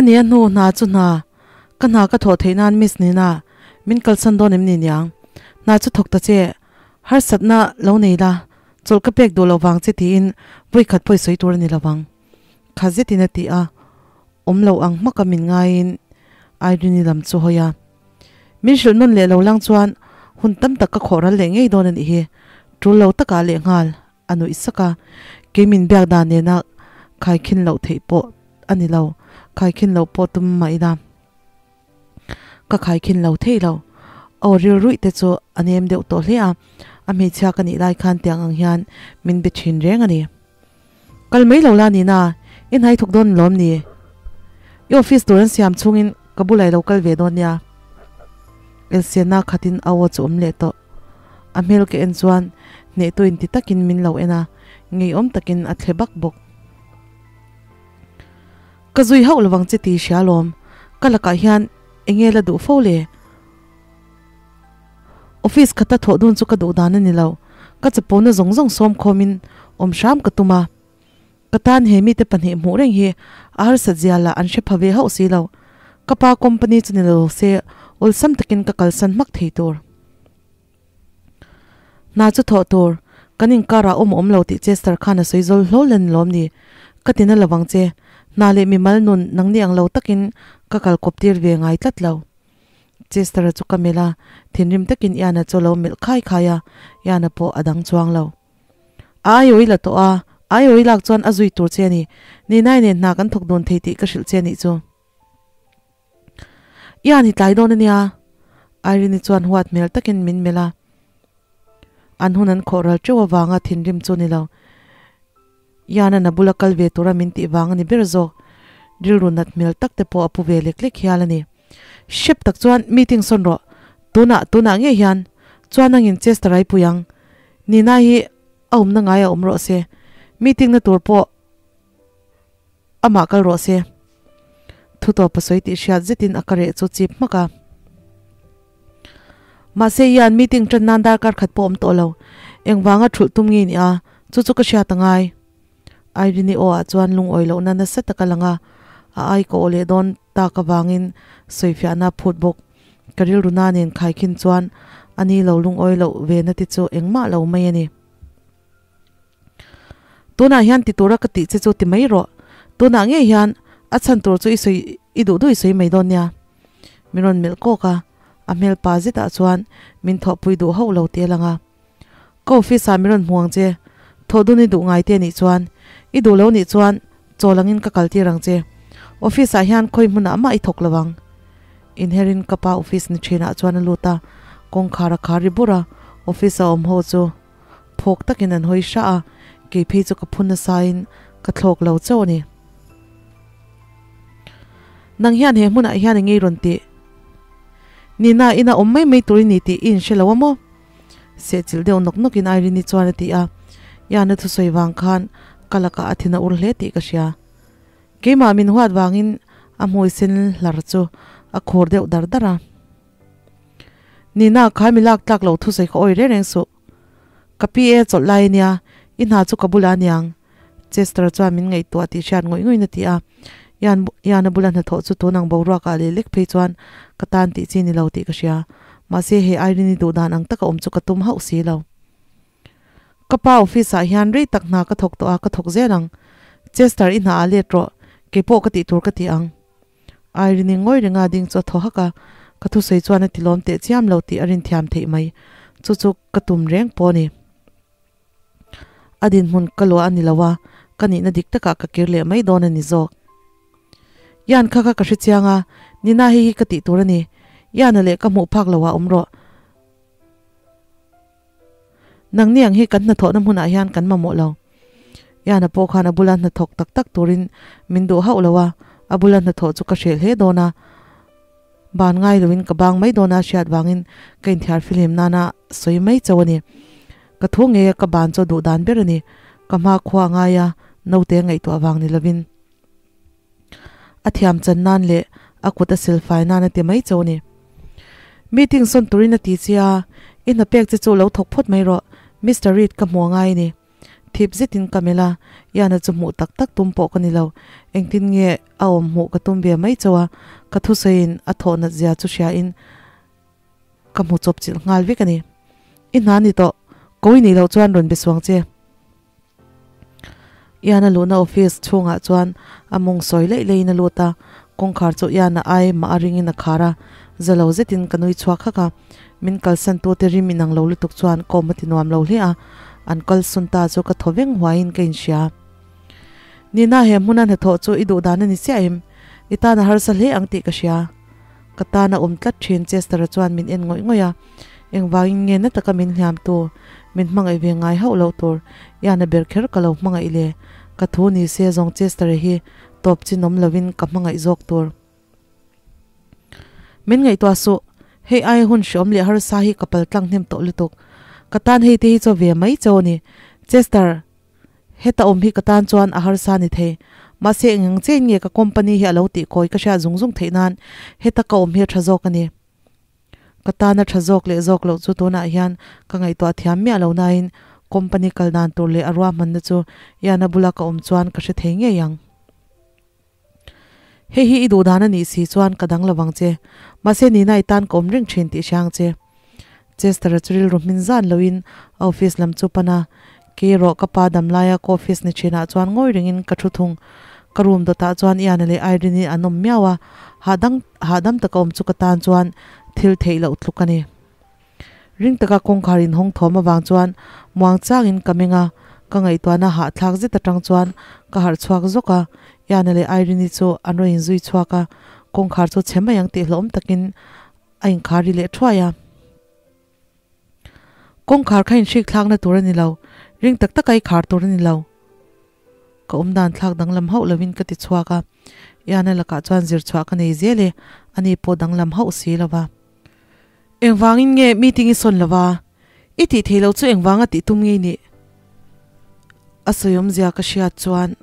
Ani a hnu hna chu hna, ka hna ka thawh theih nan Miss Nina min kalsan dawn em ni niang? Hna chu thawk ta che, harsatna lo nei la, chawlh ka pek duh loh vang che tiin vawi khat pawh i sawi tur a ni lo vang. Kha zetin a ti a, awm lo ang hmaka min ngaiin Irene-i lam chu hawi a. Min hrilh nawn leh lo lang chuan hun tam tak ka khawh ral leh ngei dawn a nih hi, tul lo takah lehnghal a nuih sak a, kei min biak dan nena khaikhin loh theih pawh a ni lo, khaikhin loh pawh tum mah ila ka khaikhin lo thei lo. Aw rilruih te chu a nem deuh tawh hle a, a hmeichhia ka nih lai khan tiang ang hian min be thin reng a ni. Kal mai lo la nina, i hnai thawk dawn lawm ni? I office tur an siam chhungin ka bulah i lo kal ve dawn nia. Elsiana khatin a aw chu awm leh tawh. A hmel ka en chuan hnehtu inti takin min lo en a, ngeiawm takin a thle bak bawk. Ka zui hauh lovang che ti hria lawm, ka lakah hian enge la duh fo le? Office khata thawh dun chu ka duh dan a ni lo, ka chapona zawng zawng sawm khawmin awm hram ka tum a. Ka tan he mite pahnih hmuh reng hi a harsat zia lah an hre pha ve hauh si lo. Ka pa company chu ni lo se awlsam takin ka kalsan hmak thei tur. Hna chu thawh tur, kan inkarah awm awm lo tih Chester khan a sawi zawl hlawl a ni lawm ni? Ka ti na lovang che, hna leh mimal nun nangni ang lo takin ka kal kawp tir ve ngai tlat lo. Chester-a chu ka melh a, thinrim takin Ian-a chu a lo melh khai khai a, Ian-a pawh a dang chuang lo. A aiawi la tawh a, a aiawi lak chuan a zui tur che a ni. Ninai nen hna kan thawk dun thei tih ka hrilh che a nih chu. Ian hi tlai dawn a nia. Irene-i chuan huat hmel takin min melh a. An hun an khawh ral teuh avanga thinrim chu ni lo. Ian-a'n a bula kal ve tura min tih vang a ni ber zawk. Rilru nat hmel tak te pawh a pu ve lek lek hial a ni. Hrep tak chuan meeting sawn rawh. Tunah, tunah ngei hian. Chuan angin Chester ai pui ang. Nina hi a awmna ngai a awm rawh se. Meeting na tur pawh amah kal rawh se. Thu tawp a sawi tih hriat zetin a ka reh chu chip hmak a. Mahse hian meeting tan nan darkar khat pawh awm tawh lo. Engvanga thulh tum nge ni a, chu chu ka hriat a ngai. Irene-i aw ah chuan lungawi lohna nasa tak a lang a, a ai ka aw leh dawn tak avangin sawifiahna a phut bawk. Ka rilru na nen khaikhin chuan a ni lo lungawi loh ve na te chu engmah lo mai a ni. Tunah hian ti tura ka tih che chu ti mai rawh. Tunah ngei hian a chhan tur chu i sawi i duh duh i sawi mai dawn nia. Min rawn melh kawk a, a hmel pa zetah chuan min thawhpui duh hauh lo tih a lang a. Ka office ah min rawn hmu ang che, thawh dun i duh ngai te nih chuan, i duh lo nih chuan chawl angin ka kal tir ang che. Office ah hian khawi hmunah mah i thawk lo ang. Inherin ka pa office ni thinah chuan a lut a, kawngkhar a khar ri bur a, office a awm ho chu phawk takin an hawi hrah a, kei phei chu ka phun nasain ka thlawk lo chauh a ni. Nang hian he hmunah hian i ngei rawn tih? Nina ina awm mai mai tur i ni tih i inhre lo a maw? Sehchilh deuh nawk nawkin Irene-i chuan a ti a, Ian-a thusawi vang khan ka lakah a thin a ur hle tih ka hria. Keimah min huat vangin a hmui sen hlar chu a khur deuh dar dar a. Nina, khai mi lak tlak lo thusawi ka awi reng reng suh. Ka pi e chawlh lai a nia, i hna chu ka bulah a niang. Chester chuan min ngaihtuah tih hriat ngawih ngawih in a ti a. Ian, Ian a bula hnathawh chu tun ang boruakah leh lek phei chuan ka tan tih chi ni lo tih ka hria. Mahse he Irene-i duh dan ang taka awm chu ka tum hauh si lo. Ka pa office ah hian rei tak hna ka thawk tawh a, ka thawk zel ang. Chester i hna ah let rawh, keipawh ka tih tur ka ti ang. Irene-i ngawi renga ding chu a thaw hak a, ka thusawi chuan a ti lawm teh chiam lo tih a rinthiam theih mai. Chu chu ka tum reng pawh a ni. A dinhmun ka luah a ni lo a, ka nihna dik takah ka kir leh mai dawn a ni zawk. Ian kha kha ka hre chiang a, Nina hei hi ka tih tur a ni. Ian-a leh ka hmuh phak lo ah awm rawh. Nangni ang hi kan hnathawhna hmunah hian kan mamawh lo. Ian-a pawh khan a bula hnathawk tak tak turin min duh hauh lo a, a bula hnathawh chu ka hreh hle dawn a. Ban ngai loin ka bang mai dawn a hriat vangin ka inthiar fihlim nana sawi mai chauh a ni. Ka thu ngei a ka ban chu a duh dan ber a ni. Ka hma khua ngai a naute ngaihtuah vang ni lovin a thiam chan nan leh a kut a silfai nan a ti mai chauh a ni. Meeting sawn turin a ti che a, i hna pek che chu lo thawk phawt mai rawh, Mister Reid ka hmu a ngai a ni. Thip zetin ka melh a, Iana chu hmuh tak tak tum pawh ka ni lo. Engtin nge a awm hmuh ka tum ve mai chauh a, ka thusawiin a thawh nat zia chu hriain ka hmu chawp chilh nghal vek a ni. I hna ni tawh, ko i nih loh chuan rawn be suang che. Iana luhna office chhungah chuan a mawng sawi laih laihin a lut a, kawngkhar chu Iana ai mah a ringin a khar a, za lo zetin ka nui chhuak hak a, min kalsan tute rim inang lo lutuk chuan kawm a ti nuam lo hle a, an kalsun ta chu ka thaw veng huaiin ka inhria. Nina he hmuna hnathawh chu i duh dan a ni chiah em? I tan a harsa hle ang tih ka hria. Ka tan a awm tlat thin Chester-a chuan min en ngawih ngawih a, engvangin nge na taka min hliam tu, min hmangaih ve ngai hauh loh tur, Iana ber kher ka lo hmangaih le, ka thu ni se zawng Chester-a hi tawp chin awm lovin ka hmangaih zawk tur. Min ngaihtuah suh, hei aia hun hreawm leh harsa hi ka pal tlang hnem tawh lutuk, ka tan hei te hi chaw ve mai chau a ni, Chester. Heta awm hi ka tan chuan a harsa ni thei. Mahse eng ang chiahin nge ka company hi a lo tih kawi ka hriat zung zung theih nan heta ka awm hi a tha zawk a ni. Ka tan a tha zawk leh zawk loh chu tunah hian ka ngaihtuah thiam miah lo nain company kal dan tur leh a ruahmanna chu Iana bula ka awm chuan ka hre thei ngei ang. Hei hi i duh dan a nih si chuan ka dang lovang che. Mahse Nina i tan ka awm reng thin tih hria ang che. Chester-a chu rilru hmin zan loin a office lam chu pan a, Kei erawh ka pa dam laia ka office ni thinah chuan ngawi rengin ka thu thung. Ka room dawtah chuan Ian-a leh Irene-i an awm miau a, hahdang hahdam taka awm chu ka tan chuan thil theih loh tluk a ni. Ring taka kawngkhar inhawng thawm avang chuan muang changin ka meng a, ka ngaihtuahna hahthlak zet atang chuan ka harh chhuak zawk a, Iana leh Irene-i chu an rawn inzui chhuak a, kawngkhar chu chhe mai ang tih hlauhawm takin a inkhar ri leh thuai a. Kawngkhar kha inhrik thlakna tur a ni lo, ring tak taka i khar tur a ni lo. Ka awm dan thlak danglam hauh lovin ka ti chhuak a, Iana lakah chuan zir chhuah ka nei zel e, ani pawh danglam hauh si lova. Engvangin nge meeting i sawn lova? I tih theih loh chu engvanga tih tum ngei nih? A sawi awmzia ka hriat chuan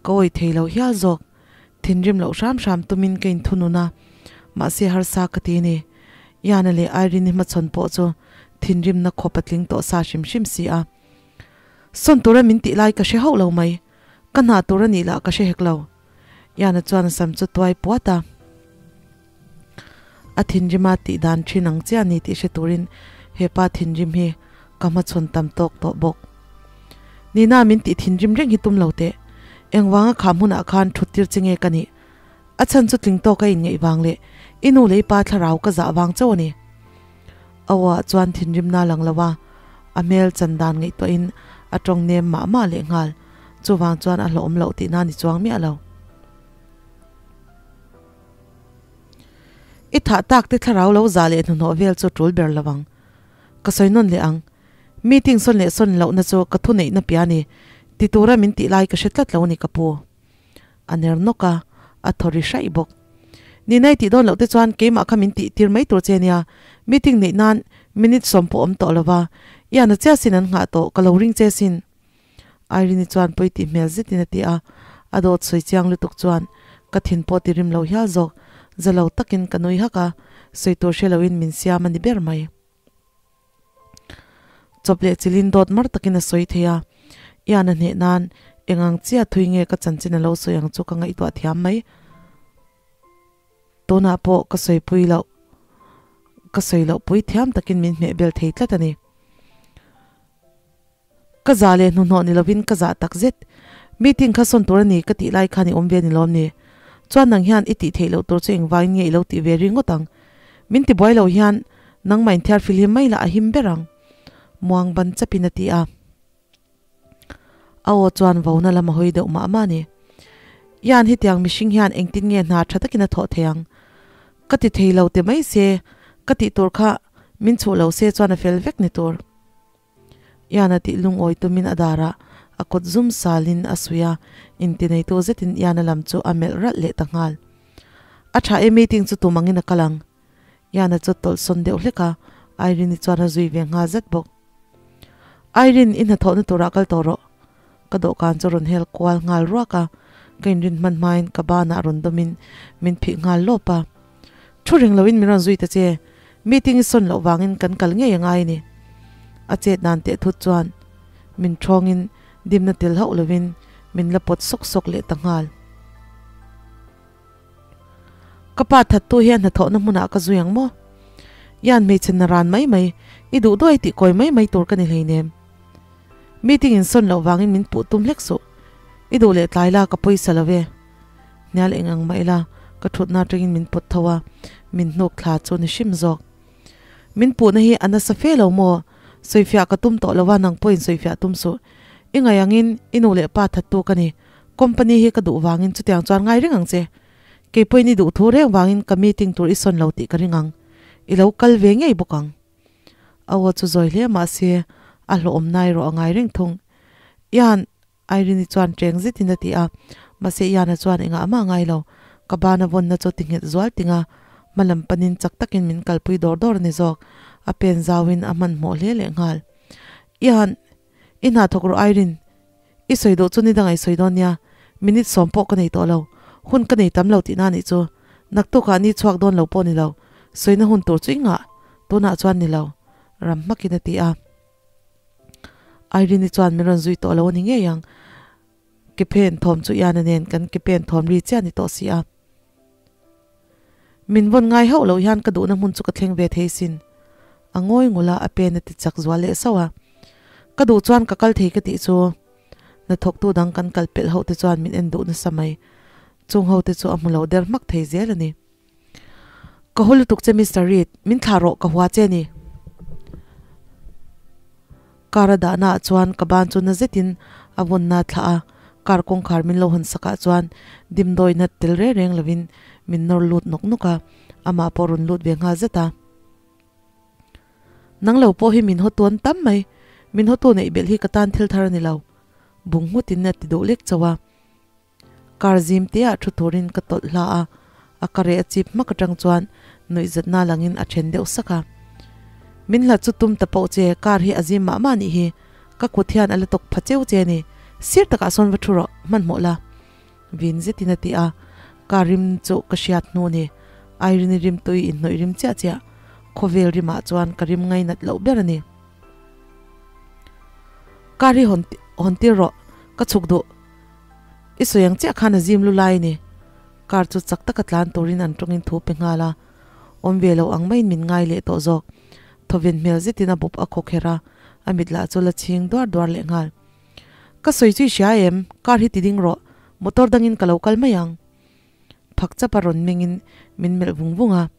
ka awih thei lo hial zawk. Thinrim loh hram hram tumin ka inthunun a, mahse harsa ka ti ni. Iana leh Irene-i hmachhawn pawh chu thinrimna khawp a tling tawh sa hrim hrim si a. Sawn tura min tih lai ka hre hauh lo mai. Ka hna tur a nih lah ka hre hek lo. Iana chuan a sam chu tuai puat a. A thinrima tih dan thin ang chiah a ni tih hre turin hepa thinrim hi ka hmachhawn tam tawk tawh bawk. Nina min tih thinrim reng hi tum lo teh. Engvanga kha hmunah khan thut tir che nge ka nih? A chhan chu tling tawk a inngeih vang leh i nu leh i pa thlarau ka zah vang chauh a ni. A aw ah chuan thinrimna a lang lo a, a hmel chan dan ngaihtuahin a tawng nem mah mah lehnghal. Chuvang chuan a hlawhawm loh tihna a ni chuang miah lo. I thah tak te thlarau lo zah leh hnuhnawh vel chu tul ber lo ang. Ka sawi nawn leh ang. Meeting sawn leh sawn lohna chu ka thuneihna pia a ni. Ti tura min tih lai ka hre tlat lo a ni ka pu. A ner nawk a, a thaw ri hraih bawk. Ninai tih dawn loh te chuan keimah kha min tih tir mai tur che nia. Meeting neih nan minute sawm pawh awm tawh lo va. I ana chiah sin an nghah tawh, ka lo ring che sin. Irene-i chuan pawi tih hmel zetin a ti a, a dawt sawi chiang lutuk chuan ka thin pawh ti rim lo hial zawk, za lo takin ka nui hak a, sawi tur hre loin min siam a ni ber mai. Chawp leh chilin dawt mar takin a sawi thei a, Ian a hneh nan eng ang chiah thui nge ka chanchin a lo sawi ang chu ka ngaihtuah thiam mai. Tunah pawh ka sawipui loh, ka sawi loh pui thiam takin min hmeh bel thei tlat a ni. Ka zah leh hnuhnawh ni lovin ka zah tak zet. Meeting kha sawn tur a ni ka tih lai khan i awm ve ni lawm ni? Chuan nang hian i tih theih loh tur chu engvangin nge i lo tih ve ringawt ang? Min ti buai lo hian nangmah inthiar filhim mai lah a him ber ang. Muang ban chapin a ti a. A aw chuan vona lam a hawi deuh mah mah a ni. Ian hetiang mihring hian engtin nge hna tha takin a thawh thei ang? Ka ti thei lo ti mai se, ka tih tur kha min chhuh lo se chuan a fel vek ni tur. Ian a tih lungawi tumin a darah a kut zum salin a suih a, intineitu zetin Ian-a lam chu a melh ralh leh ta nghal. A tha e meeting chu tum angin a kal ang. Ian-a chu tawlhsawn deuh hlek a, Irene-i chuan a zui ve nghal zet bawk. Irene, i hnathawhna turah kal tawh rawh. Ka dawhkan chu rawn hel kual nghal ruak a, ka inrin hman hmain ka banah rawn dawmin min phih nghal lawp a. Thu ring loin min rawn zui ta che, meeting i sawn loh vangin kan kal ngei a ngai a ni. A chet dan teh thut chuan min thawngin Dimna tel hauh lovin min la pawt sawk sawk leh ta nghal. Ka pa thattu hian hnathawhna hmunah ka zui ang maw? Ian hmeichhe naran mai mai, i duh duai tih kawi mai mai tur ka ni hleinem. Meeting in sawn loh vangin min puh tum hlek suh. I duh leh tlai la ka pawisa lo ve. Hnial eng ang mah ila ka thutna atangin min pawt tho a, min hnuk thla chu ni hrim zawk. Min puhna hi a nasa fe lo maw? Sawifiah ka tum tawh lo a, nang pawhin sawifiah tum suh. I ngaih angin i nu leh pa thattu ka ni. Company hi ka duh vangin chutiang chuan ngai reng ang che. Kei pawhin i duh thu reng vangin ka meeting tur i sawn lo tih ka ring ang. I lo kal ve ngei bawk ang. A aw chu zawi hle mahse a hlawhawm na erawh a ngai reng thung. Ian, Irene-i chuan ṭeng zetin a ti a, mahse Ian-a chuan engah mah ngai lo. Ka bana vawnna chu ti nghet zual ting a, hma lam panin chak takin min kalpui dawr dawr a ni zawk. A pen zauin a hmanhmawh hle leh nghal. Ian, i hna thawk rawh Irene. I sawi duh chu ni dang a i sawi dawn nia, minute sawm pawh ka nei tawh lo, hun ka nei tam lo tihna nih chu, naktukah ni chhuak dawn lo pawh ni lo, sawina hun tur chu i ngah, tunah chuan ni lo, ram hmakin a ti a. Irene-i chuan min rawn zui tawh lo a ni ngei ang, ke phen thawm chu Ian-a nen kan ke pen thawm ri chiah a ni tawh si a. Min vawn ngai hauh loh hian ka duhna hmun chu ka thleng ve thei sin. A ngawi ngul a, a pen a ti chak zual leh sauh a. Ka duh chuan ka kal thei ka tih chu. Hnathawktu dang kan kal pelh ho te chuan min en duh nasa mai. Chung ho te chu a hmu lo der hmak thei zel a ni. Ka haw lutuk che Mister Reid, min thlah rawh ka hua che ni. Car a dahna ah chuan ka ban chu na zetin a vawnna a thlah a, car kawngkhar min lo hawn sakah chuan dimdawina tel reng reng lovin min nawr lut nawk nawk a, amah pawh rawn lut ve nghal zet a. Nang lo pawh hi min haw tawn tam mai, min hawtu neih belh hi ka tan thil thar a ni lo, bung nghutin a ti duh lek chauh a. Kar zim te ah thu turin ka tawlh hla a, a ka reh a chip hmak atang chuan nuihzatna langin a then deuh sak a. Min hlat chu tum ta poh che, kar hi a zim mah mah nih hi, ka kut hian a la tawk pha cheu che ni, sir takah sawn va thu rawh, hmanhmawh la. Vin zetin a ti a, kar rim chu ka hriat hnu ni, Irene-i rim tui inhnawih rim chiah chiah, khawvel rimah chuan ka rim ngainat loh ber a ni. Kar hi hawn tir rawh, ka chhuk duh. I sawi ang chiah khan a zim lu lai a ni. Car chu chak taka tlan turin an tawngin thu pe nghal a, awm ve lo ang maiin min ngai leh tawh zawk. Thawven hmel zetin a bawp a khaw kher a, a mit lah chu la chhing duar duar leh nghal. Ka sawi chu i hria em? Car hi ti ding rawh, motor dangin ka lo kal mai ang. Phak chapa rawn mengin min melh vung vung a.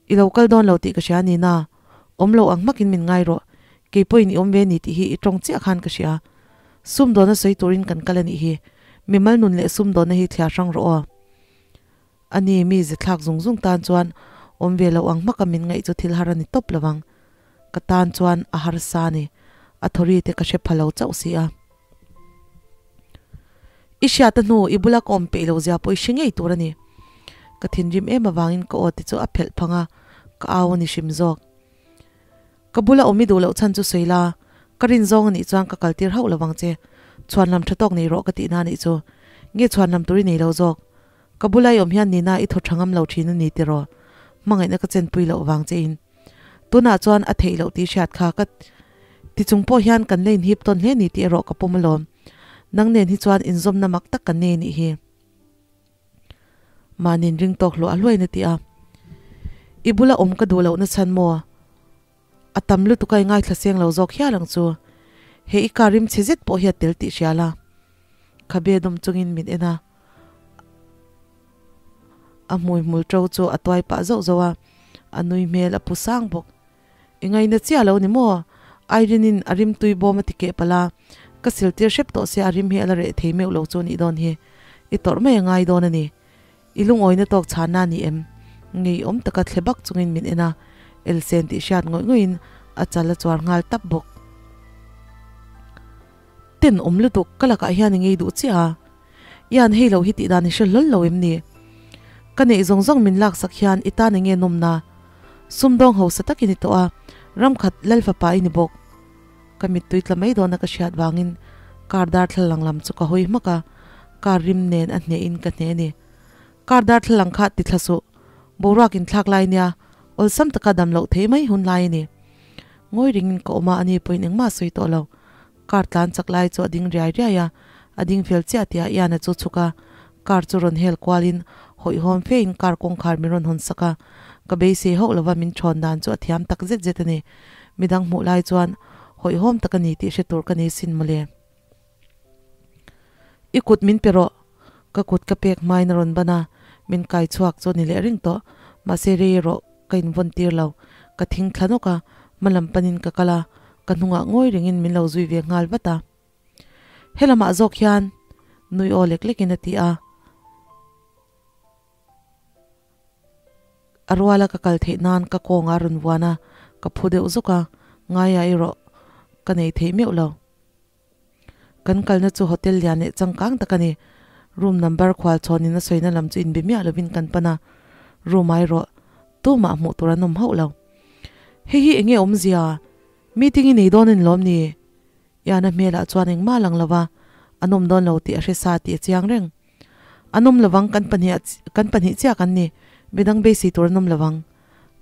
I lo kal dawn lo tih ka hria ni na, awm lo ang hmakin min ngai rawh, kei pawhin i awm ve ni tih hi i tawng chiah khan ka hria. Sumdawna sawi turin kan kal a nih hi, mimal nun leh sumdawna hi thliar hrang rawh aw. A ni, mi zethlak zung zung tan chuan awm ve lo ang hmaka min ngaih chu thil har a ni tawp lo ang. Ka tan chuan a harsa a ni, a thawri te ka hre pha lo chauh si a. I hriat a hnu i bula ka awm peih lo zia pawh i hre ngei tur a ni. Ka thinrim em avangin ka aw te chu a phelh phang a, ka au a ni hrim zawk. Ka bula awm i duh loh chhan chu sawi la, ka rin zawng a nih chuan ka kaltir hauh lo vang che. Chhuan lam tha tawk nei rawh ka tihna a nih chu. Nge chhuan lam tur i nei lo zawk? Ka bula i awm hian nina i thaw tha ngam lo thin a ni tiraw? Hmangaihna ka chenpui loh vang che in. Tunah chuan a theih loh tih hriat kha ka ti chung pawh hian kan la inhip tawn hle ni tih erawh ka pawm alawm. Nang nen hi chuan inzawmna mak tak kan nei nih hi. Mahni'n ring tawk hluah hluain a ti a. I bula awm ka duh lohna chhan maw? A tam lutuk a i ngaithla seng lo zawk hial ang chu. He i car rim chhe zet pawh hi a tel tih hria la. Khabe dawm chungin min en a. A hmui hmul ṭo chu a tuai pah zauh zauh a, a nui hmel a pu sang bawk. I ngaina chiah lo ni maw? Irene-in a rim tui bawm a ti keh palh a, ka sil tir hrep tawh sia a rim hi a la reh thei meuh lo chu nih dawn hi. I tawrh mai a ngai dawn a ni. I lungawina tawk chhanna a ni em? Ngeiawm taka thle bak chungin min en a, elsen tih hriat ngawih ngawihin a chal a chuar nghal tap bawk. Ten awm lutuk, ka lakah hian i ngei duh chiah a. Ian hei lo hi tih dan i hre hlawl lo em ni? Ka neih zawng zawng min laksak hian i tan enge nawmna? Sumdawng hausa takin i tawh a, ram khat lal fapa i ni bawk. Ka mittui tla mai dawna ka hriat vangin car darthlalang lam chu ka hawi hmak a, car rim nen a hnehin ka hne a ni. Car darthlalang kha ti thla suh, boruak inthlak lai nia, awlsam taka dam loh thei mai hun lai a ni. Ngawi ringin ka awm a, ani pawhin engmah a sawi tawh lo. Car tlan chak lai chu a ding riai riai a, a ding fel chiah tih ah Ian-a chu chhuk a, car chu rawn hel kual in hawihhawm fe in car kawngkhar min rawn hawn sak a, ka beisei hauh lova min thawn dan chu a thiam tak zet zet a ni. Midang hmuh lai chuan hawihhawm tak a ni tih hre tur ka ni sin mawle. I kut min pe rawh. Ka kut ka pek hmain a rawn ban a, min kai chhuak chu a ni leh reng tawh. Mahse rei erawh ka invawn tir lo. Ka thing thla nawk a, hma lam panin ka kal a, ka hnungah ngawi rengin min lo zui ve nghal vat a. Helamah zawk hian nui aw lek lekin a ti a. A ruala ka kal theih nan ka kawng a rawn vuan a, ka phu deuh zuk a, ngaia erawh ka nei thei meuh lo. Kan kalna chu hotel lian leh changkang tak a ni. Room number khual chhawnin a sawina lam chu inbe miah lovin kan pan a, room ah erawh tumah hmuh tur an awm hauh lo. Hei hi enge awmzia? Meeting i nei dawn a ni lawm ni? Iana hmelah chuan engmah a lang lo va, an awm dawn lo tih a hre sa tih a chiang reng. An awm lovang kan pahnih kan pahnih chiah kan ni, midang beisei tur an awm lovang.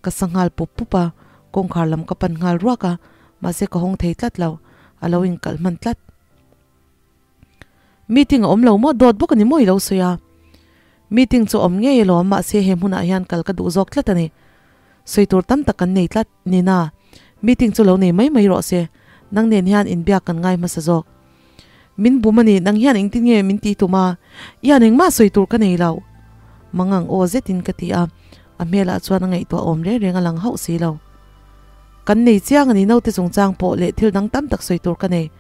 Ka sa nghal pup pup a, kawngkhar lam ka pan nghal ruak a, mahse ka hawng thei tlat lo, a lo inkalh hman tlat. Meeting a awm lo maw? Dawt bawk a ni maw i lo sawi a? Meeting chu awm ngei alawm, mahse he hmunah hian kal ka duh zawk tlat a ni. Sawi tur tam tak kan nei tlat, Nina. Meeting chu lo nei mai mai rawh se, nang nen hian inbiak kan ngai hmasa zawk. Min bum a ni, nang hian engtin nge min tih tum a? Ian engmah sawi tur ka nei lo. Mangang aw zetin ka ti a, a hmelah chuan a ngaihtuah awm reng reng a lang hauh si lo. Kan nei chiang a ni, naute chungchang pawh leh thil dang tam tak sawi tur ka nei.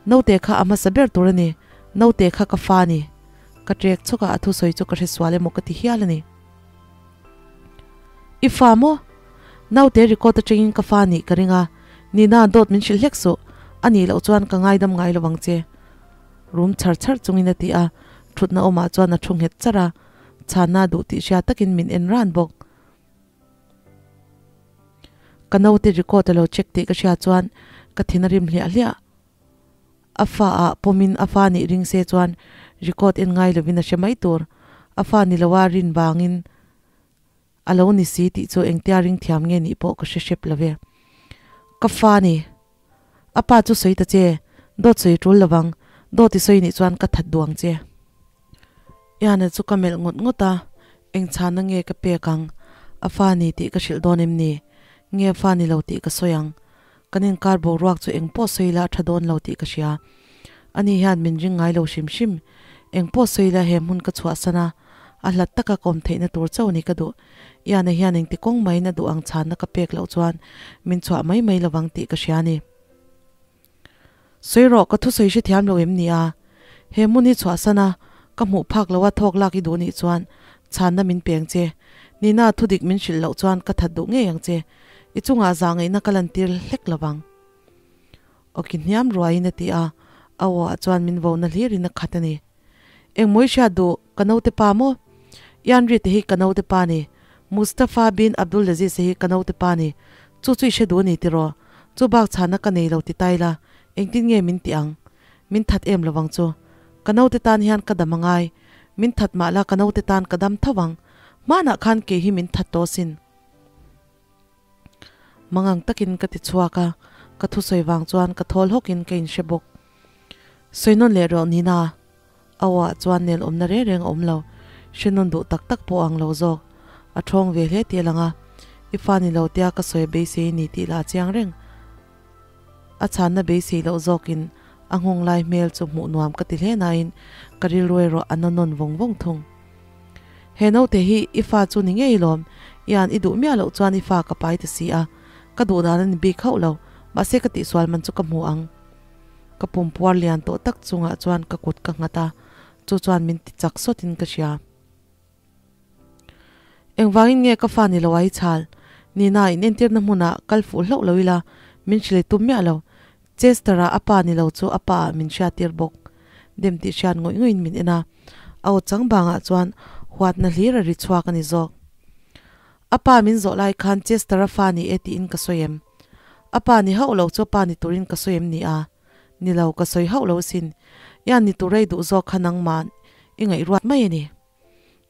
Naute kha a hmasa ber tur a ni, naute kha ka fa a ni. Ka trek chhawk a, a thusawi chu ka hresual emaw ka ti hial a ni. I fa maw? Naute record atangin ka fa nih ka ring a, Nina dawt min hrilh hlek suh, a nih loh chuan ka ngaidam ngai lo ang che. Rum chhar chhar chungin a ti a, thutna awmah chuan a thu nghet char a, chhanna duh tih hria takin min en ran bawk. Ka naute record a lo check tih ka hria chuan ka thin a rim hliah hliah. A fa ah pawmin a fa nih ring se chuan record en ngai lovin a hre mai tur. A fa ni loa rin vangin a lo ni si tih chu engtia ring thiam nge nih pawh ka hre hrep lo ve. Ka fa ni. A pa chu sawi ta che, dawt sawi tul lovang, dawt i sawi nih chuan ka that duh ang che. Iana chu ka melh ngawt ngawt a, eng chhana nge ka pek ang? A fa ni tih ka hrilh dawn em ni? Nge a fa ni lo tih ka sawi ang? Kan inkar boruak chu eng pawh sawi ila a tha dawn lo tih ka hria. Ani hian min ring ngai lo hrim hrim. Eng pawh sawi ila he hmun ka chhuahsan a, a hlat taka ka awm theihna tur chauh a ni ka duh. Iana hian engti kawng maiin a duh ang chhanna ka pek loh chuan min chhuah mai mai lovang tih ka hria a ni. Sawi rawh, ka thusawi hrethiam lo em ni a? He hmun hi chhuahsan a, ka hmuh phak lo a thawk lak i duh nih chuan chhanna min peng che. Nina, thudik min hrilh loh chuan ka that duh ngei ang che. I chungah zah ngaihna ka lantir hlek lo vang. Awki hniam ruaiin a ti a, a aw ah chuan min vona hlirin a khat a ni. Engmaw i hriat duh, ka naute pa maw? Ian Reid te hi ka naute pa ni. Mustafa bin Abdulaziz te hi ka naute pa ni. Chu chu i hre duh a ni tiraw? Chu bak chhana ka nei lo ti tai la, engtin nge min tih ang? Min that em lovang chu. Ka naute tan hian ka dam a ngai. Min that mah la ka naute tan ka dam tho ang. Hmanah khan kei hi min that tawh asin. Mangang takin ka ti chhuak a, ka thusawi vang chuan ka thawl hawkin ka inhre bawk. Sawi nawn leh rawh Nina. A aw ah chuan nel awmna reng reng a awm lo. Hre nawn duh tak tak pawh ang lo zawk. A thawng ve hle tih a lang a. I fa ni lo tia ka sawi beisei ni tih lah a chiang reng. A chhanna beisei loh zawkin a nghawng lai hmel chu hmuh nuam ka ti hle nain ka rilru erawh a na nawn vawng vawng thung. He naute hi i fa chu ni ngei lawm, Ian i duh miah loh chuan i fa ka pai ta si a. Ka duh dan a ni bik hauh lo, mahse ka tihsual man chu ka hmu ang. Ka pum puar lian tawh tak chungah chuan ka kut ka nghat a, chu chuan min ti chak sawtin ka hria. Engvangin nge ka fa ni lo a i chhal? Nina inentirna hmunah kal fuh hlauh lo ila, min hrilh tum miah lo. Chester-a a pa ni lo chu a pa ah min hriattir bawk. Dem tih hriat ngawih ngawih in min en a, a aw chang bangah chuan huatna hlir a ri chhuak a ni zawk. A pa min zawh lai khan Chester-a fa ni e tiin ka sawi em? A pa ni hauh lo chu a pa ni turin ka sawi em ni a? Ni lo, ka sawi hauh lo asin. Ian ni tur ei duh zawk kha nangmah i ngaihruat mai a ni.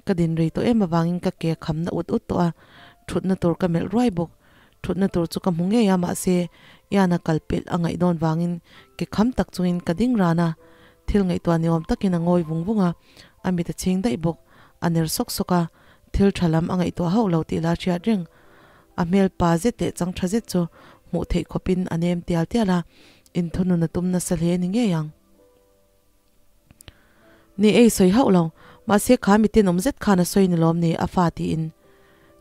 Ka din rei tawh em avangin ka ke khamna ut ut tawh a, thutna tur ka melh ruai bawk. Thutna tur chu ka hmu ngei a, mahse, Ian-a kal pelh a ngaih dawn vangin ke kham tak chungin ka ding ran a, thil ngaihtuah ni awm takin a ngawi vung vung a, a mit a chhing daih bawk, a ner sawk sawk a, thil tha lam a ngaihtuah hauh lo tih la hriat reng. A hmel pa zet leh chang tha zet chu hmuh theih khawpin a nem tial tial a, inthunun a tum nasa hle ni ngei ang. Ni ei sawi hauh lo, mahse kha mi tenawm zet khan a sawi ni lawm ni a fa tiin.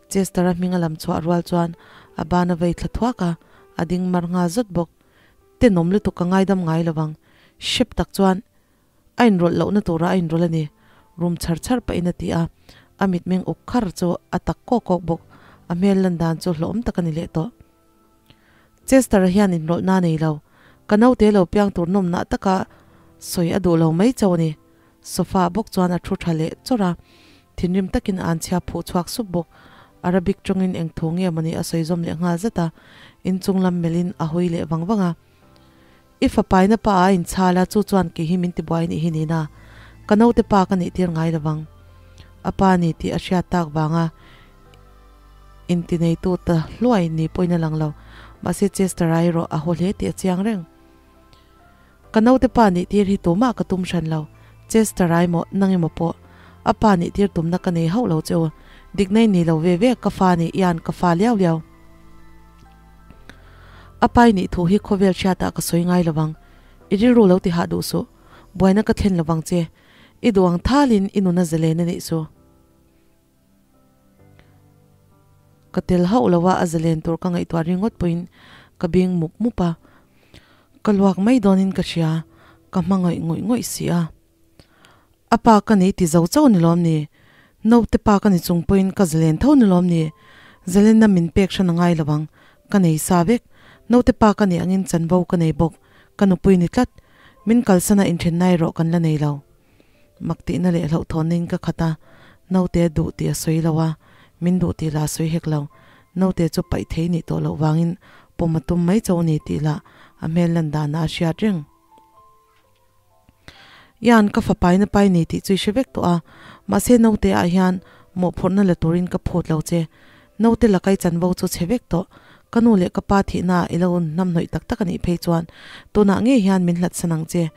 Chester-a hming a lam chhuah rual chuan a ban a vei thla thuak a, a ding mar nghal zawt bawk. Tenawm lutuk ka ngaidam ngai lo vang. Hrep tak chuan a inrawlh lohna turah a inrawlh a ni, rum chhar chhar pahin a ti a, a mitmeng uk khar chu a tak kawk kawk bawk. A hmel lan dan chu hlawhawm tak a ni leh tawh. Chester-a hian inrawlhna a nei lo. Ka naute lo piang tur nawmnah taka sawi a duh lo mai chauh a ni. Sofa-ah bawk chuan a thu tha leh chawrh a, thinrim takin a anchhia phuh chhuak sup bawk. Arabic tawngin eng thu nge mawni a sawi zawm leh nghal zat a, inchung lam melhin a hawi leh vang vang a. I fapaina pa a inchhal a, chu chuan kei hi min tibuai nih hi nina ka naute pa ka nih tir ngai lovang. A pa ni tih a hriat tak vanga intineitu ta hluai ni pawhin a lang lo. Mahse Chester-a erawh a haw hle tih a chiang reng. Ka naute pa nih tir hi tumah ka tum hran lo. Chester-a emaw nang emaw pawh a pa nih tir tumna ka nei hauh lo che u. Dikna i ni lo ve ve ka fa nih ian ka fa liau liau. A pai nih thu hi khawvel hriatah ka sawi ngai lovang. I rilru lo ti hah duh suh. Buaina ka thlen lovang che. I duh ang thalin i nun a zalen a nih chu. Ka tel hauh lo a, a zalen tur ka ngaihtuah ringawt pawhin ka bing mup mup a. Ka luak mai dawnin ka hria, ka hmangaih ngawih ngawih si a. A pa ka ni ti zo chauh ni lawm ni? Naute pa ka ni chung pawhin ka zalen tho ni lawm ni? Zalenna min pek hran a ngai lo ang, ka nei sa vek. Naute pa ka nih angin chanvo ka nei bawk, ka nupui ni tlat. Min kalsana inthenna erawh kan la nei lo. Mak tihna leh hlauhthawnna in ka khat a, naute duh tih a sawi lo a, min duh tih lah a sawi hek lo. Naute chu paih thei nih tawh loh vangin pawm a tum mai chauh a ni tih lah a hmel lan danah a hriat reng. Ian, ka fapaina pai ni tih chu i hre vek tawh a, mahse naute ah hian mawhphurhna la turin ka phut lo che. Naute la kai chanvo chu chhe vek tawh. Ka nu leh ka pa thihna ah i lo hnamhnawih tak tak a nih phei chuan tunah ngei hian min hlatsan ang che.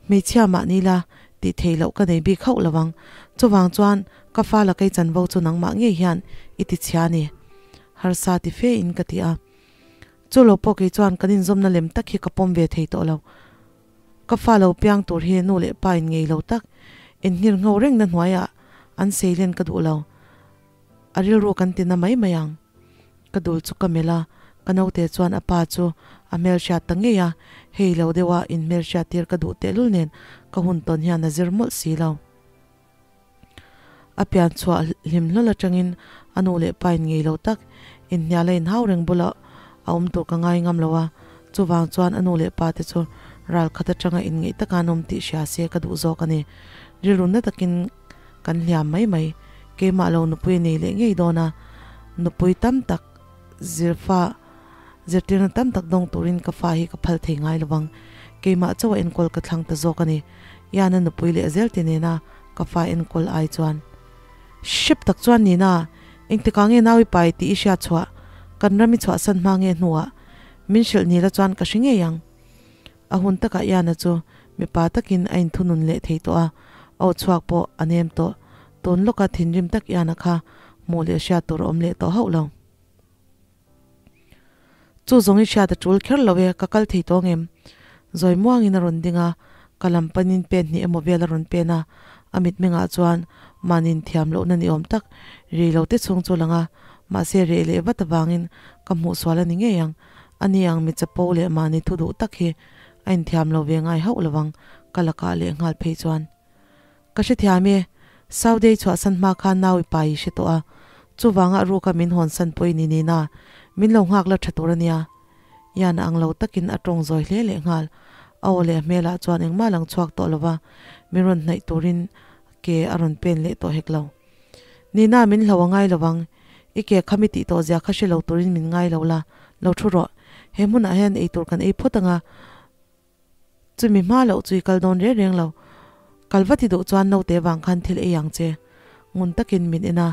Hmeichhia mah ni la, tih theih loh ka nei bik hauh lo ang. Chuvang chuan ka fa la kai chanvo chu nangmah ngei hian i ti chhia a ni. Harsa ti fe in ka ti a. Chu lo pawh kei chuan kan inzawmna lem tak hi ka pawm ve thei tawh lo. Ka fa lo piang tur hi nu leh pa in ngei lo tak, inhngir ngho rengna hnuaiah an seilen ka duh lo. A rilru kan ti na mai mai ang. Ka dul chu ka melh a, ka naute chuan a pa chu a hmelhriat ta ngei a, hei lo deuha inhmelhriat tir ka duh tehlul nen ka hun tawn hian a zir mawlh si lo. A pian chhuah hlim hlawl atangin a nu leh pa in ngei lo tak, inhnial a inhau reng bula a awm tur ka ngai ngam lo a, chuvang chuan a nu leh pa te chu ral khat atanga inngeih taka an awm tih hria se ka duh zawk a ni. Rilru na takin kan hliam mai mai, keimah lo nupui a nei leh ngei dawn a, nupui tam tak zirfa zirtirna tam tak dawng turin ka fa hi ka phal thei ngai lo vang, keimah chauh a enkawl ka thlang ta zawk a ni. Iana nupui leh zel ti nena ka fa enkawl ai chuan hrep tak chuan Nina, engtikah nge nau i pai tih i hriat chhuah? Kan ram i chhuahsan hma nge hnuah? Min hrilh nila chuan ka hre ngei ang. A hun takah Iana chu mipa takin a inthunun leh thei tawh a, a aw chhuak pawh a nem tawh. Tun lawka thinrim tak Iana kha hmuh leh hriat tur a awm leh tawh hauh lo. Chu zawng i hriat a tul kher lo e, ka kal thei tawh ngem? Zawi muangin a rawn ding a, ka lam panin pen hnih emaw vel a rawn pen a, a mitmengah chuan mahni inthiam lohna ni awm tak ri lo te chhung chu a lang a, mahse reh leh vat avangin ka hmuh sual a ni ngei ang. Ani ang mi chapo leh mahni thu duh tak hi a inthiam lo ve ngai hauh lovang ka lakah leh nghal phei chuan. Ka hrethiam e, Saudei chhuahsan hma khan nau i pai i hre tawh a, chuvanga ruka min hawnsan pawh i ni nina, min lo nghak la tha tur a nia. Ian ang lo takin a tawng zawi hle leh nghal. A aw leh a hmelah chuan engmah lang chhuak tawh lova, min rawn hnaih turin ke a rawn pen leh tawh hek lo. Nina, min hlo a ngai lovang, i ke kha mi tih tawh zia kha hre lo turin min ngai lo la, lo thu rawh. He hmunah hian eitur kan ei phawt anga, Chumi hma loh chu i kal dawn reng reng lo. Kal va ti duh chuan naute vang khan thil ei ang che. Ngun takin min en a,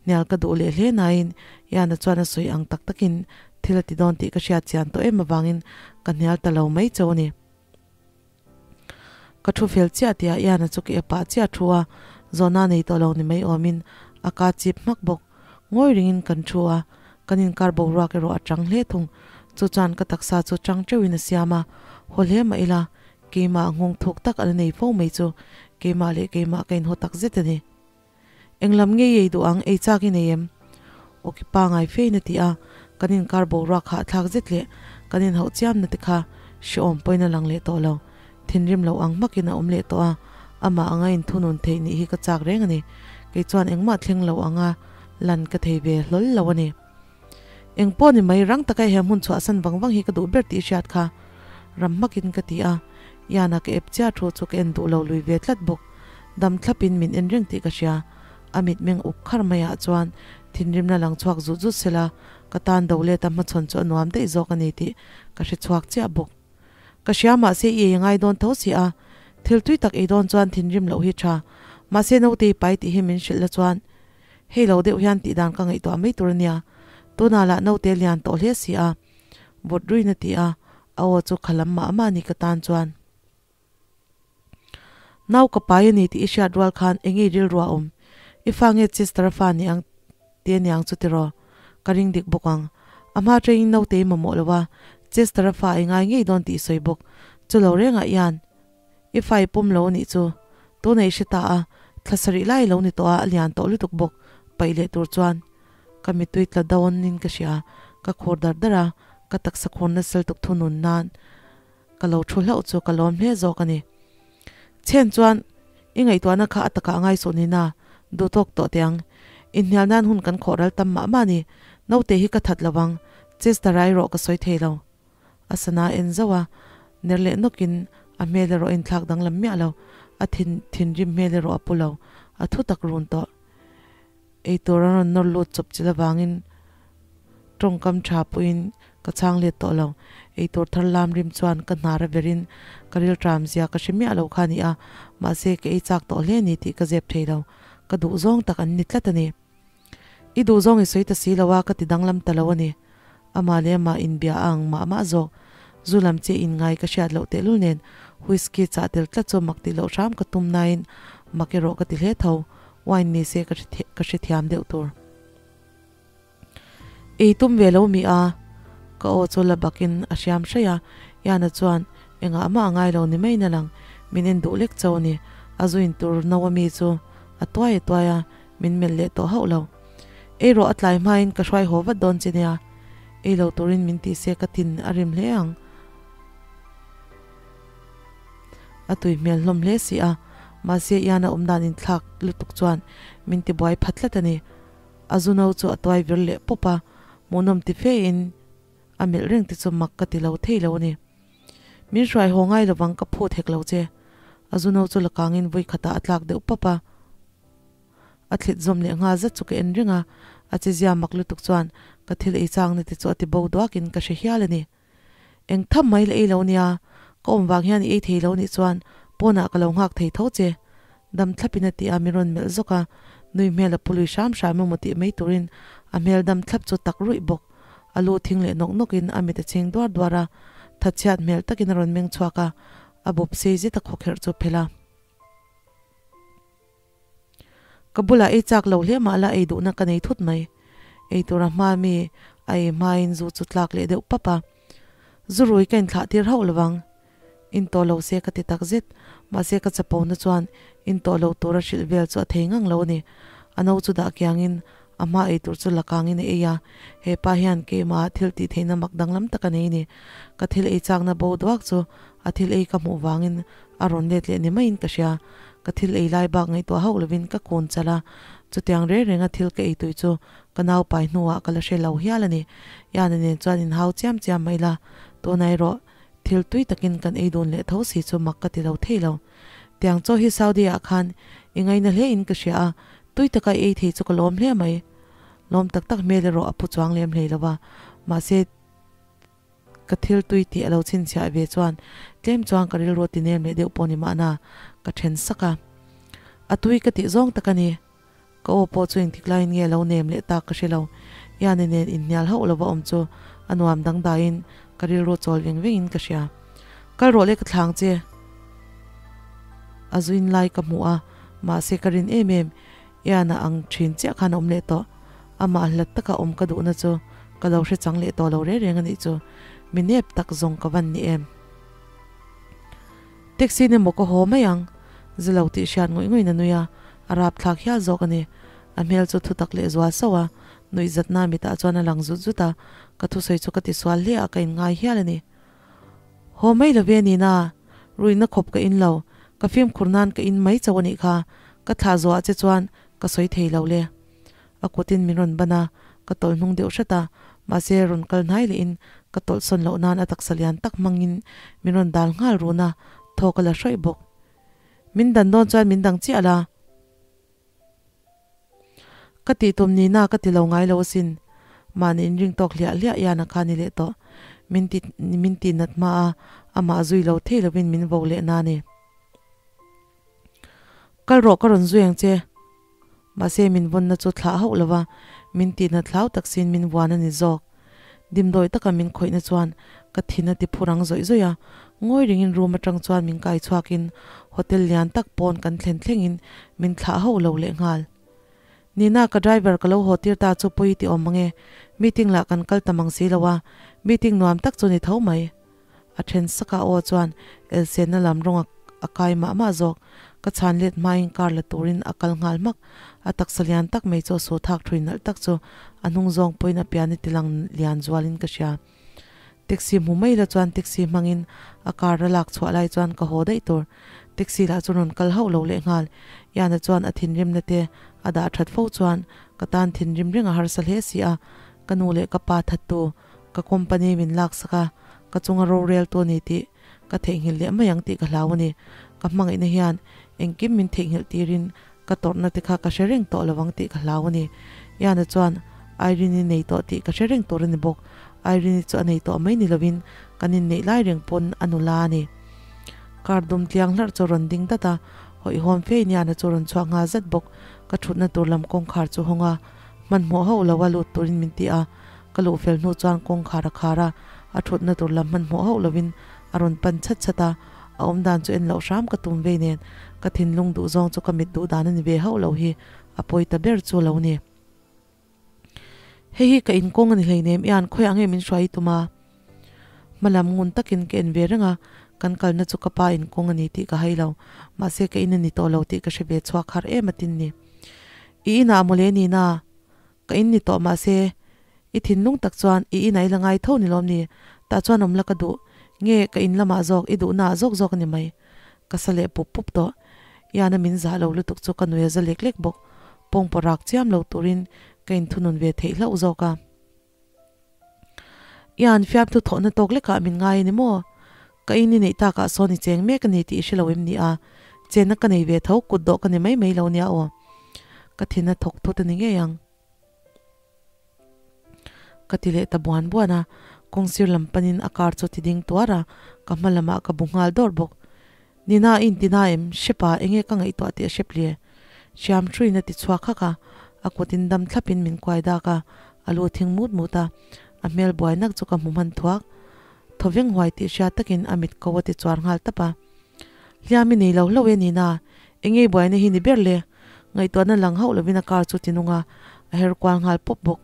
hnial ka duh leh hle nain Iana chuan a sawi ang tak takin Thil a ti dawn tih ka hriat chian tawh em avangin ka hnial ta lo mai chauh a ni. Ka thu fel chiah tih ah Ian-a chu ka epah chiah thu a, zawhna nei tawh lo ni mai awmin a ka chip hmak bawk. Ngawi ringin kan thu a, kan inkar boruak erawh a chang hle thung. Chu chuan ka taksa chu chang teuhin a siam a, haw hle mah ila keimah nghawng thuk tak a la nei fo mai chu keimah leh keimah ka inhaw tak zet a ni. Englam nge i ei duh ang, ei chak i nei em? Awki pangai fein a ti a, kan inkar boruak hahthlak zet leh kan inhauh chiamna te kha hrehawm pawhin a lang leh tawh lo. Thinrim lo ang hmakin a awm leh tawh a, amah anga inthunun theih nih hi ka chak reng a ni. Kei chuan engmah thleng lo anga lan ka thei ve hlawl lo a ni. Eng pawh ni mai, rang taka he hmun chhuahsan vang vang hi ka duh ber tih i hriat kha. Ram hmakin ka ti a, Iana ka ep chiah thu chu ka en duh lo lui ve tlat bawk. Dam thlapin min en reng tih ka hria. A mitmeng uk khar maiah chuan thinrimna lang chhuak zut zut sela, ka tan do let a hmachhawn chu a nuam daih zawk a ni tih ka hre chhuak chiah bawk. Ka hria mahse i ei ngai dawn tho si a, thil tui tak ei dawn chuan thinrim loh hi tha. Mahse naute i pai tih hi min hrilh la chuan hei lo deuh hian tih dan ka ngaihtuah mai tur a nia. Tunah lah naute lian tawh hle si a, vawt ruin a ti a, a aw chu kha lam mah mah a ni ka tan chuan. Nau ka pai a ni tih i hriat rual khan eng nge i rilru a awm? I fa nge Chester a fa ni ang te aniang chu tiraw? Ka ring dik bawk ang. A hma atangin naute i mamawh lo a, Chester a fa i ngai ngei dawn tih i sawi bawk. Chu lo rengah hian i fa i pawm lo a nih chu. Tuna i hre ta a, thla sarih lai lo ni tawh a, a lian tawh lutuk bawk paih leh tur chuan ka mittui tla dawnin ka hria. Ka khur dar dar a, ka taksa khur nasal tuk thunun nan Ka lo thu hlauh chu ka lawm hle zawk a ni. Chen chuan, I ngaihtuahna kha a takah a ngaisuh ni na, duh tawk tawh teh ang. Inhnial nan hun kan khawh ral tam mah mah a ni. Naute hi ka that lo ang, Chester a erawh ka sawi thei lo. A sana en zauh a, ner leh nawkin a hmel erawh a inthlak danglam miah lo. A thin thinrim hmel erawh a pu lo, a thu tak run tawh. Eitur an rawn nawr lut chawp chilh avangin tawngkam tha pawhin ka chhang let tawh lo. Eitur thar lam rim chuan ka hnar a verin ka rilṭam zia ka hre miah lo kha a ni a, mahse ka ei chak tawh hle a ni tih ka zep thei lo. Ka duh zawng tak an ni tlat a ni. I duh zawng i sawi ta si lo a, ka ti danglam ta lo a ni. Amah leh amah inbia a ang mah mah zawk. Zu lam chiah inngai ka hriat loh tehlul nen whisky chah tel tlat chu mak tih loh hram ka tum nain mak erawh ka ti hle tho. Wine ni se ka ka hrethiam deuh tur. Ei tum ve lo mi a, ka aw chu la bakin a hriam hraih a, Iana chuan engah mah a ngai lo ni mai na lang, min en duh lek chauh a ni. A zuin tur no a mi chu a tuai a tuai a, min melh leh tawh hauh lo. Ei rawh a tlai hmain ka hruai haw vat dawn che nia, ei lo turin min tih se ka tin a rim hle ang. A tui hmel hlawm hle si a, mahse Ian a awm dan inthlak lutuk chuan min ti buai phat tlat a ni. A zu no chu a tuai vir leh pawp a, hmuhnawm ti fe in a melh reng te chu mak ka ti lo thei lo a ni. Min hruai haw ngai lovang ka phut hek lo che. A zu no chu la kangin vui khatah a tlak deuh pawp a. A thlit zawm leh nghal zet chu ka en reng a, a che zia mak lutuk chuan ka thil ei changna te chu a ti bo duakin ka hre hial a ni. Eng tham mai la ei lo nia, ka awm vang hian i ei thei lo nih chuan pawnah ka lo nghak thei tho che. Dam thlapin a ti a, min rawn melh zawk a, nui hmel a pu lui hram hram emaw tih mai turin a hmel dam thlap chu tak ruih bawk. A lu thing leh nawk nawkin a mit a chhing duar duar a, thatchhiat hmel takin a rawn meng chhuak a, a bawp sei zet a khawkherh chu phelh a. Ka bulah ei chak lo hle mah la ei duhna ka nei thut mai. Ei tura hma mi a ei hmain zu chu tlak leh deuh pap a. Zu rui ka inthlah tir hauh lovang. In tawh lo se ka ti tak zet. Mahse ka chapona chuan in tawh lo tura hrilh vel chu a thei ngang lo a ni. A no chu dah kiangin a hma ei tur chu la kangin a ei a. He pa hian keimah thil tih theihna mak danglam tak a nei a ni. Ka thil ei chakna bo duak chu a thil ei ka hmuh vangin A rawn let leh ni maiin ka hria. Ka thil ei lai bak ngaihtuah hauh lovin ka kun chalh a, chutiang reng renga thil ka ei tui chu ka nau pai hnuah ka la hre lo hial a ni. Iana nen chuan inhau chiam chiam mai la, tunah erawh thil tui takin kan ei dun leh tho si chu mak ka ti lo thei lo. Tiang chaw hi Saudi ah khan i ngaina hle in ka hria a, tui taka i ei thei chu ka lawm hle mai. Lawm tak tak hmel erawh a pu chuang lem hlei lo va, mahse, Ka thil tui tih a lo chhinchhiah ve chuan tlem chuan ka rilru ti nem leh deuh pawh ni mahna ka then sak a. A tui ka tih zawng tak a ni. Ka aw pawh chu engtik laiin nge lo nem leh tak ka hre lo. Iani nen inhnial hauh lova awm chu a nuam dangdaiin ka rilru chawl veng vengin ka hria. Kal rawh le ka thlang che. A zuin lai ka hmu a, mahse ka rin em em Ian a ang thin chiah khan a awm leh tawh. Amah hlat taka awm ka duhna chu ka lo hre chang leh tawh lo reng reng a nih chu. Mi nep tak zawng ka van ni em. Taxi in emaw ka haw mai ang. Zilo tih hriat ngawih ngawih in a nui a, a rapthlak hial zawk a ni. A hmel chu thutak leh zual sauh a, nuihzatna mitah chuan a lang zut zut a, ka thusawi chu ka tisual hle a, ka inngai hial a ni. Haw mai lo ve nina, ruihna khawp ka in lo, ka fimkhur nan ka in mai chauh a nih kha, ka thlah zawhah che chuan ka sawi thei lo le. A kutin min rawn ban a, ka tawlh hnung deuh hret a, mahse rawn kal hnai lehin ka tawlh sawn loh nan a taksa lian tak hmangin min rawn dal nghal run a, thaw ka la hrawih bawk. Min dan dawn chuan min dang chiah la. Ka tih tum nina ka ti lo ngai lo asin. Mahni inring tawk hliah hliah hian a kha ni leh tawh. Min ti min tih nat hma a, amah zui lo thei lovin min vo leh na ni. Kal rawh ka rawn zui ang che. Mahse min vawnna chu thlah hauh lova, min tih nat hlau tak siin min vuan a ni zawk. Dimdawi taka min khawihna chuan ka thin a ti phur ang zawih zawih a, ngawi ringin room atang chuan min kai chhuakin hotel lian tak pawn kan thlen thlengin min thlah hauh lo leh nghal. Nina ka driver ka lo haw tir ta chu pawi ti awm mange, meeting lah kan kal ta mang si lo a, meeting nuam tak chu ni tho mai. A then saka aw chuan elsenna lam rawng a kai mah mah zawk. Ka chhan let hmain car la turin a kal nghal hmak. A taksa lian tak mai chu a su thak thui nalh tak chu a hnung zawng pawhin a pian i tilang lian zualin ka hria. Taxi hmu mai la chuan taxi hmangin a car a lak chhuah lai chuan ka haw daih tur. Taxi lah chu rawn kal hauh lo leh nghal. Iana chuan a thinrimna te a dah that fo chuan ka tan thinrim reng a harsa hle si a, ka nu leh ka pa thattu Ka company min laksak a, ka chunga rorel tu a ni tih ka theihnghilh leh mai ang tih ka hlau a ni. Ka hmangaihna hian engkim min theihnghilh tirin ka tawrhna te kha ka hre reng tawh lo ang tih ka hlau a ni. Iana chuan Irene-i nei tawh tih ka hre reng tur a ni bawk. Irene-i chu a nei tawh mai ni lovin kan inneih lai reng pawn a nula a ni. Car dum tliang hlarh chu a rawn ding dat a, hawihhawm fe in Iana chu a rawn chhuak nghal zat bawk. Ka thutna tur lam kawngkhar chu hawng a, hmanhmawh hauh lo a lut turin min ti a. Ka luh fel hnu chuan kawngkhar a khar a, a thutna tur lam hmanhmawh hauh lovin a rawn pan chhat chhat a, a awmdan chu en loh hram ka tum vei nen ka thinlung duh zawng chu ka mit duh dan a ni ve hauh lo hi a pawi ta ber chu lo ni. Hei hi ka inkawng a ni hleinem ian khawiah nge min hruai i tum a? Hmalam ngun takin ka en ve reng a, kan kalna chu ka pa inkawng a ni tih ka hai lo, mahse ka in a ni tawh lo tih ka hre ve chhuak har em a tin ni. I inah mawle nina? Ka in ni tawh mahse i thinlung tak chuan i inah i la ngai tho ni lawm ni? Tah chuan awm la ka duh nge ka in lamah zawk i duhna ah zawk zawk a ni mai. Ka sa leh pup pup tawh. Iana min zah lo lutuk chu ka nui a za lek lek bawk. Pawngpaw rak chiam lo turin ka inthunun ve theih hlauh zawk a. Ian fiamthu thawhna tawk lekah min ngai a ni maw? Ka in i neih takah sawn i cheng mek a ni tih i hre lo em ni a? Chenna ka nei ve tho, kut dawh ka ni mai mai lo nia aw. Ka thin a thawk thut a ni ngei ang. Ka ti leh ta buan buan a, kawngsir lam panin a car chu ti ding tuar a, ka hma lamah ka bu nghal dawr bawk. Nina i inti na em? Hrepa, enge ka ngaihtuah tih a hrep le? Hriam hruiin a ti chhuak hak a, a kutin dam thlapin min kuai dak a, a lu thing mut mut a, a hmel buai nak chu ka hmu hman thuak. Thawveng huai tih hria takin a mit ko a ti chuar nghal tap a. Hliam i nei lo hlauh e Nina, enge i buaina hi ni ber le? Ngaihtuahna lang hauh lovin a car chu ti nung a, a her kual nghal pawp bawk.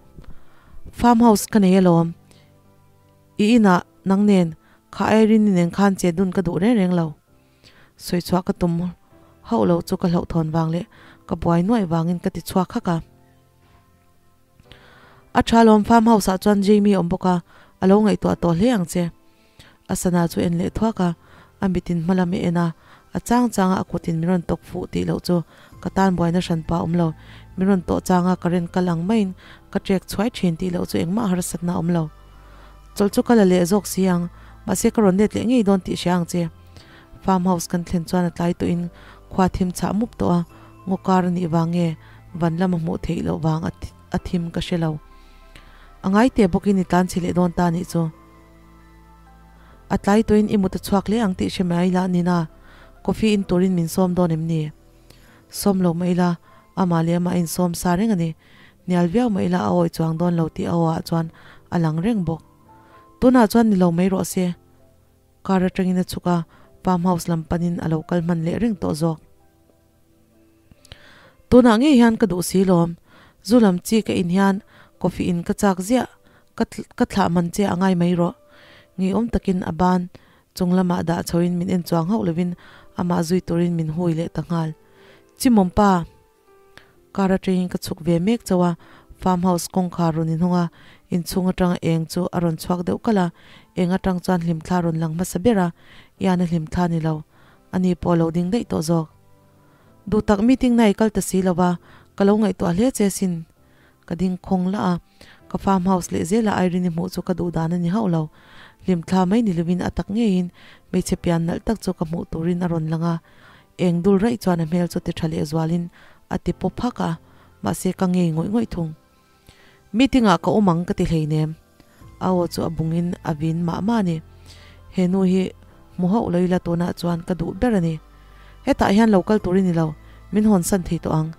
Farm house ka nei alawm. I inah nang nen kha Irene-i nen khan che dun ka duh reng reng lo. Sawi chhuah ka tum hauh lo chu ka hlauhthawn vang leh ka buai nuaih vangin ka ti chhuak hak a. A tha lawm farm house ah chuan Jamie a awm bawk a, a lo ngaihtuah tawh hle ang che. A sana chu en leh thuak a, a mitin hma lam i en a, a chang chang a a kutin min rawn tawk fuh tih loh chu ka tan buaina hranpa a awm lo. Min rawn tawh chang a current kal ang maiin ka trek chhuai thin tih loh chu engmah harsatna a awm lo. Chawlh chu ka la leh zawk si ang, mahse ka rawn let leh ngei dawn tih hria ang che. Farm house kan thlen chuan a tlai tawhin khua thim chhah mup tawh a, ngaw kar a nih vang nge van lama hmuh theih loh vang a thim ka hre lo. A ngai teh bawkin i tlan chhe leh dawn ta nih chu. A tlai tawhin i mut a chhuak hle ang tih hre mai la Nina, coffee in turin min sawm dawn em ni? Sawm lo mai la, amah leh amah a insawm sa reng a ni. Hnial viau mai la a awi chuang dawn lo tih a aw ah chuan a lang reng bawk. Tunah chuan ni lo mai rawh se. Car atangin a chhuk a, farm house lam panin a lo kal hman leh reng tawh zawk. Tunah ngei hian ka duh si lawm. Zu lam chi ka in hian coffee in ka chak ziah, ka ka thlah man che a ngai mai rawh. Ngeiawm takin a ban chung lamah dah chhoin min en chuang hauh lovin amah zui turin min hui leh ta nghal. Chimawm pa! Car atangin ka chhuk ve mek chauh a, farm house kawngkhar rawn inhawng a, inchhung atanga eng chu a rawn chhuak deuh kalh a, eng atang chuan hlimthla rawn lang hmasa ber a, Ian a hlimthla ni lo, ani pawh a lo ding daih tawh zawk. Duh tak meeting na i kal ta si lo va, ka lo ngaihtuah hle che sin. Ka ding khawng lah a, ka farm house leh zela Irene-i hmuh chu ka duh dan a ni hauh lo. Hlimthla mai ni lovin a tak ngeiin hmeichhe pian nalh tak chu ka hmuh turin a rawn lang a, Eng dul raih chuan a hmel chu ti tha leh zualin a ti pawp hak a, mahse ka ngei ngawih ngawih thung. Meeting ah ka awm ang ka ti hleinem. A aw chu a bungin a vin mah mah a ni. He nu hi hmu hauh lo ila tunah chuan ka duh ber a ni. Hetah hian lo kal tur i ni lo, min hawnsan thei tawh ang.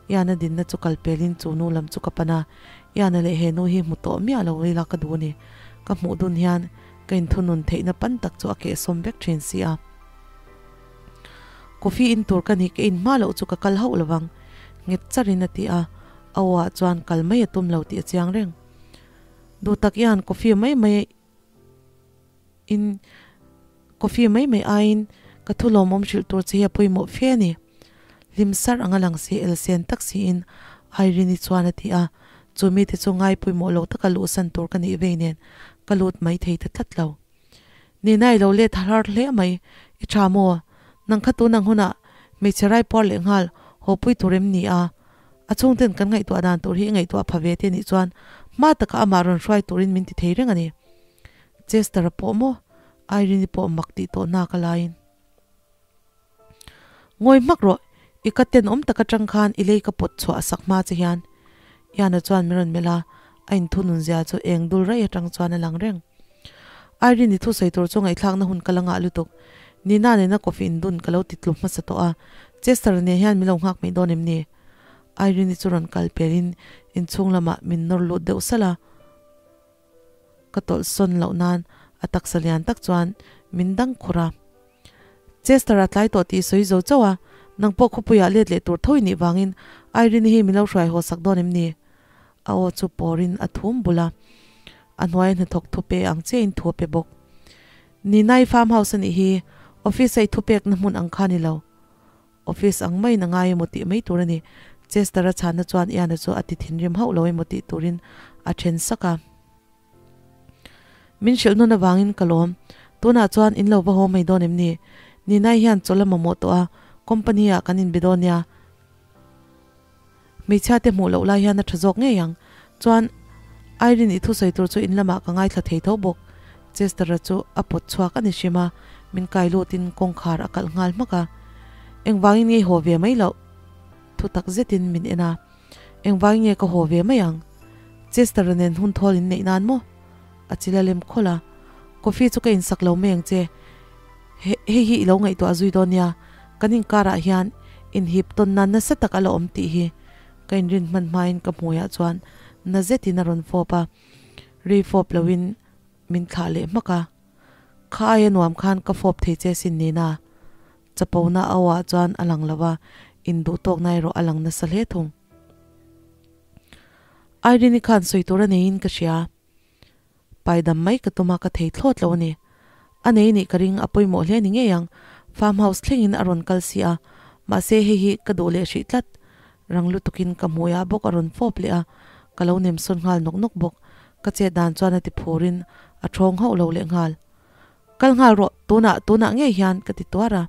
Iana dinna chu kal pelin chu nu lam chu ka pan a, Iana leh he nu hi hmu tawh miah lo ila ka duh a ni. Ka hmuh dun hian ka inthunun theihna pan tak chu a kehsawm vek thin si a. Coffee in tur ka nih ka in hma loh chu ka kal hauh lo vang, nghet charin a ti a, a aw ah chuan kal mai a tum lo tih a chiang reng. Duh tak hian coffee mai mai in coffee mai mai aiin ka thu lawmawm hrilh tur che hi a pawimawh fe a ni. Hlim sar anga lang si elsen tak siin Irene-i chuan a ti a, chu mite chu ngai pawimawh lo taka luhsan tur ka nih vei nen ka lut mai thei ta tlat lo. Nina i lo let har hle mai, i tha maw? Nang kha tun ang hunah hmeichhe rai puar leh nghal haw pui tur em ni a? A chhungten kan ngaihtuah dan tur hi i ngaihtuah pha ve te nih chuan hma taka amah rawn hruai turin min ti thei reng a ni. Chester-a pawh maw? Irene-i pawh mak tih tawh nak a laiin. Ngawi hmak rawh, i ka tenawm tak atang khan i lei ka pawt chhuah sak hma che hian. Iana chuan min rawn melh a, a inthunun zia chu eng dul raih atang chuan a lang reng. Irene-i thusawi tur chu ngaihthlakna hun ka la ngah lutuk. Nina nena coffee indun ka lo ti tlu hmasa tawh a, Chester nen hian min lo nghak mai dawn em ni? Irene-i chu rawn kal pelin inchhung lamah min nawr lut deuh salh a. Ka tawlh sawn loh nan a taksa lian tak chuan min dang khur a. Chester a tlai tawh tih sawi zo chauh a, nang pawh khawpuiah let leh tur tho i nih vangin Irene hi min lo hruai haw sak dawn em ni? A aw chu pawrin a thum bul a, a hnuaia hnathawk thu pe ang chiahin thu a pe bawk. Ninai farm house a nih hi, office a i thupekna hmun ang kha a ni lo. Office ang maiin a ngai emaw tih mai tur a ni. Chester-a chhanna chuan Ian-a chu a ti thinrim hauh lo emaw tih turin a then sak a. Min hrilh nawn avangin ka lawm. Tunah chuan in lo va haw mai dawn em ni? Ninai hian chawl a mamawh tawh a, company ah kan inbe dawn nia. Hmeichhia te hmuh loh lai hian a tha zawk ngei ang. Chuan Irene i thusawi tur chu in lamah ka ngaithla thei tho bawk. Chester-a chu a pawt chhuak a ni hrim a, min kai lutin kawngkhar a kalh nghal hmak a. Engvangin nge i haw ve mai loh? Thu tak zetin min en a. Engvangin nge ka haw ve mai ang? Chester-a nen hun thawl in neih nan maw? A chil a lem khawlh a. Coffee chu ka insak lo mai ang che. He hei hi i lo ngaihtuah zui dawn nia, kan inkarah hian inhip tawn nan nasa tak a la awm tih hi ka inrin hman hmain ka hmuiah chuan na zetin a rawn fawp a, rei fawp loin min thlah leh hmak a. Kha aia nuam khan ka fawp thei che sin nena chapona a awah chuan a lang lo a, induhtawkna erawh a lang nasa hle thung. Irene-i khan sawi tur a neiin ka hria. Paidam mai ka tum a, ka thei thlawt lo a ni. A nei nih ka ring, a pawimawh hle ni ngei ang. Farm house thlengin a rawn kal si a, mahse hei hi ka duh leh hrih tlat. Rang lutukin ka hmuiah bawk a rawn fawp leh a, ka lo nem sawn nghal nawk nawk bawk. Ka chet dan chuan a ti phurin a thawng hauh lo leh nghal. Kal nghal rawh, tunah, tunah ngei hian ka ti tuar a.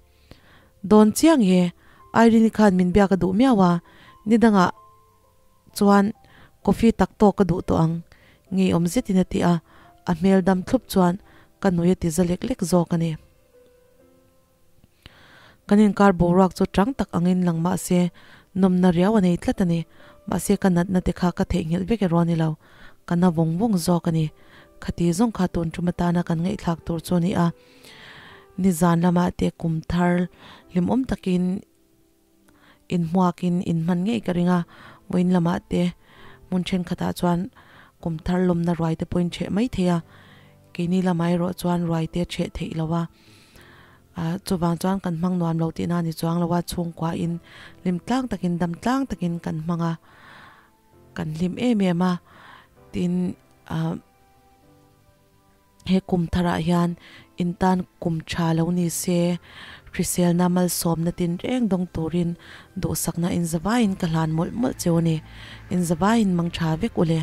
Dawn chiang e, Irene-i khan min biak a duh miau a, nidangah. Chuan coffee tak tawk ka duh tawh ang, ngeiawm zetin a ti a, a hmel dam thlup chuan ka nui a ti za lek lek zawk a ni. Kan inkar boruak chu chang tak angin lang mah se nawmna riau a nei tlat a ni. Mahse ka natna te kha ka theihnghilh vek erawh a ni lo, ka na vawng vawng zawk a ni. Khati zawng kha tun tum atana kan ngaihthlak tur chu a ni a, nizan lamah te kum thar hlimawm takin Inhmuakin inhman ngei ka ring a, vawiin lamah te hmun thenkhatah chuan kum thar lawmna ruai te pawhin ṭheh mai thei a. Keini lamah erawh chuan ruai te a chheh theih lo a, ah chuvang chuan kan hmang nuam lo tihna a ni chuang lo a, chhungkua in hlim tlang takin dam tlang takin kan hmang a, kan hlim em em a, tin ah. He kum tharah hian in tan kum tha lo ni se, hriselna malsawmna tinreng dawng turin duhsakna inzavaiin ka hlan mawlh mawlh cheu a ni. Inzavaiin mang tha vek u le.